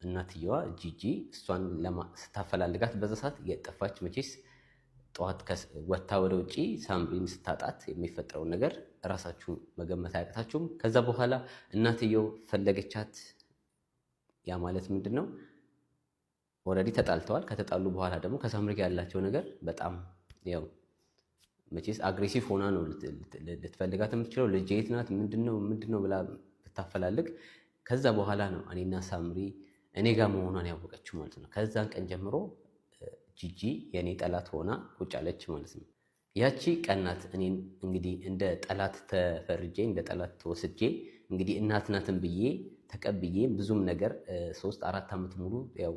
እናትየዋ ጂጂ እሷን ስታፈላልጋት በዛ ሰዓት የጠፋች፣ መቼስ ጠዋት ወታ ወደ ውጭ ሳምሪን ስታጣት የሚፈጠረውን ነገር እራሳችሁ መገመት አያቅታችሁም። ከዛ በኋላ እናትየው ፈለገቻት። ያ ማለት ምንድን ነው? Already ተጣልተዋል። ከተጣሉ በኋላ ደግሞ ከሳምሪ ጋር ያላቸው ነገር በጣም ያው መቼስ aggressive ሆና ነው ልትፈልጋት የምትችለው። ልጄ የት ናት፣ ምንድነው ምንድነው ብላ ብታፈላልግ ከዛ በኋላ ነው እኔና ሳምሪ እኔ ጋር መሆኗን ያወቀችው ማለት ነው። ከዛን ቀን ጀምሮ ጂጂ የእኔ ጠላት ሆና ቁጭ አለች ማለት ነው። ያቺ ቀናት እኔን እንግዲህ እንደ ጠላት ተፈርጄ፣ እንደ ጠላት ተወስጄ፣ እንግዲህ እናት ናትን ብዬ ተቀብዬ ብዙም ነገር 3-4 ዓመት ሙሉ ያው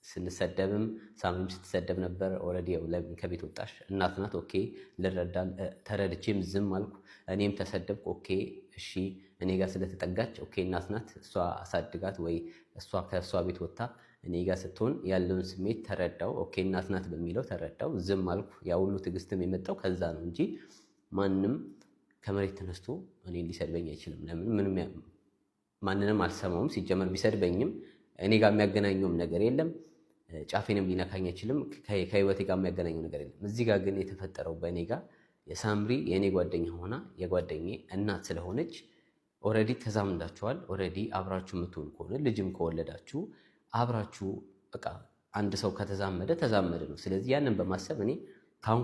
ስንሰደብም ሳምሪም ስትሰደብ ነበር። Already ያው ለምን ከቤት ወጣሽ? እናት ናት። Okay ልረዳ ተረድቼም ዝም አልኩ። እኔም ተሰደብኩ። Okay እሺ እኔ ጋር ስለተጠጋች okay እናት ናት፣ እሷ አሳድጋት ወይ እሷ ከእሷ ቤት ወጥታ እኔ ጋር ስትሆን ያለውን ስሜት ተረዳው። Okay እናት ናት በሚለው ተረዳው፣ ዝም አልኩ። ያ ሁሉ ትዕግስትም የመጣው ከዛ ነው እንጂ ማንም ከመሬት ተነስቶ እኔን ሊሰድበኝ አይችልም። ለምን ምንም ማንንም አልሰማውም። ሲጀመር ቢሰድበኝም እኔ ጋር የሚያገናኘውም ነገር የለም። ጫፌንም ሊነካኝ አይችልም። ከህይወቴ ጋር የሚያገናኘው ነገር የለም። እዚህ ጋር ግን የተፈጠረው በእኔ ጋር የሳምሪ የእኔ ጓደኛ ሆና የጓደኜ እናት ስለሆነች already ተዛምዳችኋል። Already አብራችሁ የምትሆኑ ከሆነ፣ ልጅም ከወለዳችሁ አብራችሁ በቃ አንድ ሰው ከተዛመደ ተዛመደ ነው። ስለዚህ ያንን በማሰብ እኔ ካሁን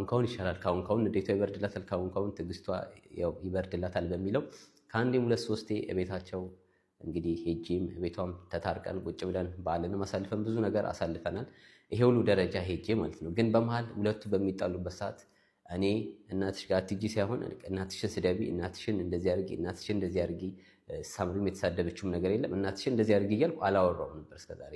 ካሁን ይሻላል፣ ካሁን ካሁን ንዴቷ ይበርድላታል፣ ካሁን ካሁን ትዕግስቷ ያው ይበርድላታል በሚለው ከአንዴም ሁለት ሶስቴ እቤታቸው እንግዲህ ሄጄም ቤቷም ተታርቀን ቁጭ ብለን በዓልንም አሳልፈን ብዙ ነገር አሳልፈናል። ይሄ ሁሉ ደረጃ ሄጄ ማለት ነው። ግን በመሀል ሁለቱ በሚጣሉበት ሰዓት እኔ እናትሽ ጋር አትሂጂ ሳይሆን እናትሽን ስደቢ፣ እናትሽን እንደዚህ አድርጊ፣ እናትሽን እንደዚህ አድርጊ፣ ሳምሪም የተሳደበችውም ነገር የለም፣ እናትሽን እንደዚህ አድርጊ እያልኩ አላወራውም ነበር እስከዛሬ።